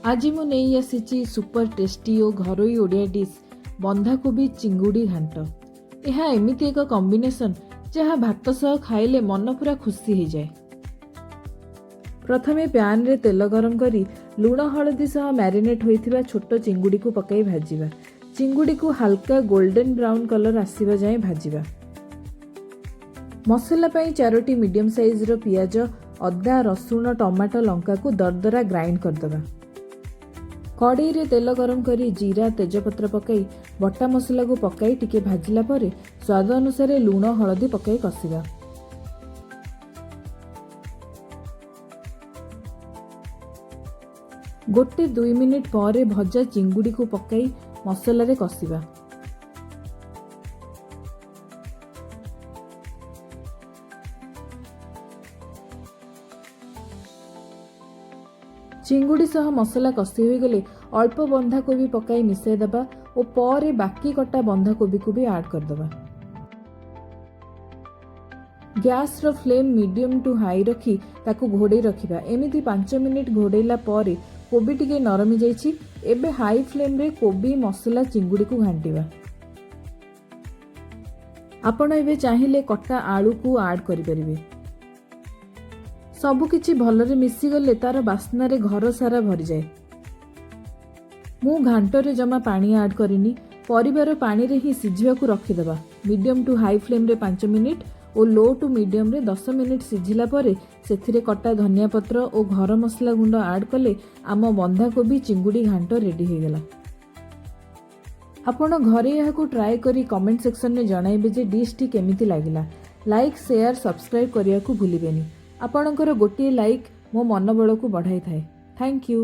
ଆଜି ମୁଁ ନେଇ ଆସିଛି ସୁପର ଟେଷ୍ଟି ଓ ଘରୋଇ ଓଡ଼ିଆ ଡିଶ୍ ବନ୍ଧାକୋବି ଚିଙ୍ଗୁଡ଼ି ଘାଣ୍ଟ। ଏହା ଏମିତି ଏକ କମ୍ବିନେସନ୍, ଯାହା ଭାତ ସହ ଖାଇଲେ ମନ ପୁରା ଖୁସି ହେଇଯାଏ। ପ୍ରଥମେ ପ୍ୟାନରେ ତେଲ ଗରମ କରି ଲୁଣ ହଳଦୀ ସହ ମ୍ୟାରିନେଟ୍ ହୋଇଥିବା ଛୋଟ ଚିଙ୍ଗୁଡ଼ିକୁ ପକାଇ ଭାଜିବା। ଚିଙ୍ଗୁଡ଼ିକୁ ହାଲକା ଗୋଲ୍ଡେନ୍ ବ୍ରାଉନ୍ କଲର୍ ଆସିବା ଯାଏଁ ଭାଜିବା। ମସଲା ପାଇଁ ଚାରୋଟି ମିଡିୟମ୍ ସାଇଜ୍ର ପିଆଜ, ଅଦା, ରସୁଣ, ଟମାଟୋ, ଲଙ୍କାକୁ ଦରଦରା ଗ୍ରାଇଣ୍ଡ କରିଦେବା। କଡ଼େଇରେ ତେଲ ଗରମ କରି ଜିରା, ତେଜପତ୍ର ପକାଇ ବଟା ମସଲାକୁ ପକାଇ ଟିକେ ଭାଜିଲା ପରେ ସ୍ୱାଦ ଅନୁସାରେ ଲୁଣ, ହଳଦୀ ପକାଇ କଷିବା। 1-2 ମିନିଟ୍ ପରେ ଭଜା ଚିଙ୍ଗୁଡ଼ିକୁ ପକାଇ ମସଲାରେ କଷିବା। ଚିଙ୍ଗୁଡ଼ି ସହ ମସଲା କଷି ହୋଇଗଲେ ଅଳ୍ପ ବନ୍ଧାକୋବି ପକାଇ ମିଶାଇ ଦେବା ଓ ପରେ ବାକି କଟା ବନ୍ଧାକୋବିକୁ ବି ଆଡ଼୍ କରିଦେବା। ଗ୍ୟାସ୍ର ଫ୍ଲେମ୍ ମିଡିୟମ୍ ଟୁ ହାଇ ରଖି ତାକୁ ଘୋଡ଼େଇ ରଖିବା। ଏମିତି 5 ମିନିଟ୍ ଘୋଡ଼େଇଲା ପରେ କୋବି ଟିକେ ନରମି ଯାଇଛି। ଏବେ ହାଇ ଫ୍ଲେମ୍ରେ କୋବି, ମସଲା, ଚିଙ୍ଗୁଡ଼ିକୁ ଘାଣ୍ଟିବା। ଆପଣ ଏବେ ଚାହିଁଲେ କଟା ଆଳୁକୁ ଆଡ଼୍ କରିପାରିବେ। ସବୁକିଛି ଭଲରେ ମିଶିଗଲେ ତାର ବାସ୍ନାରେ ଘର ସାରା ଭରିଯାଏ। ମୁଁ ଘାଣ୍ଟରେ ଜମା ପାଣି ଆଡ଼୍ କରିନି। ପରିବାର ପାଣିରେ ହିଁ ସିଝିବାକୁ ରଖିଦେବା। ମିଡିୟମ୍ ଟୁ ହାଇ ଫ୍ଲେମ୍ରେ 5 ମିନିଟ୍ ଓ ଲୋ ଟୁ ମିଡିୟମ୍ରେ 10 ମିନିଟ୍ ସିଝିଲା ପରେ ସେଥିରେ କଟା ଧନିଆ ପତ୍ର ଓ ଘର ମସଲା ଗୁଣ୍ଡ ଆଡ଼୍ କଲେ ଆମ ବନ୍ଧାକୋବି ଚିଙ୍ଗୁଡ଼ି ଘାଣ୍ଟ ରେଡ଼ି ହୋଇଗଲା। ଆପଣ ଘରେ ଏହାକୁ ଟ୍ରାଏ କରି କମେଣ୍ଟ ସେକ୍ସନରେ ଜଣାଇବେ ଯେ ଡିଶ୍ଟି କେମିତି ଲାଗିଲା। ଲାଇକ୍, ସେୟାର, ସବସ୍କ୍ରାଇବ୍ କରିବାକୁ ଭୁଲିବେନି। ଆପଣଙ୍କର ଗୋଟିଏ ଲାଇକ୍ ମୋ ମନୋବଳକୁ ବଢ଼ାଇଥାଏ। Thank you.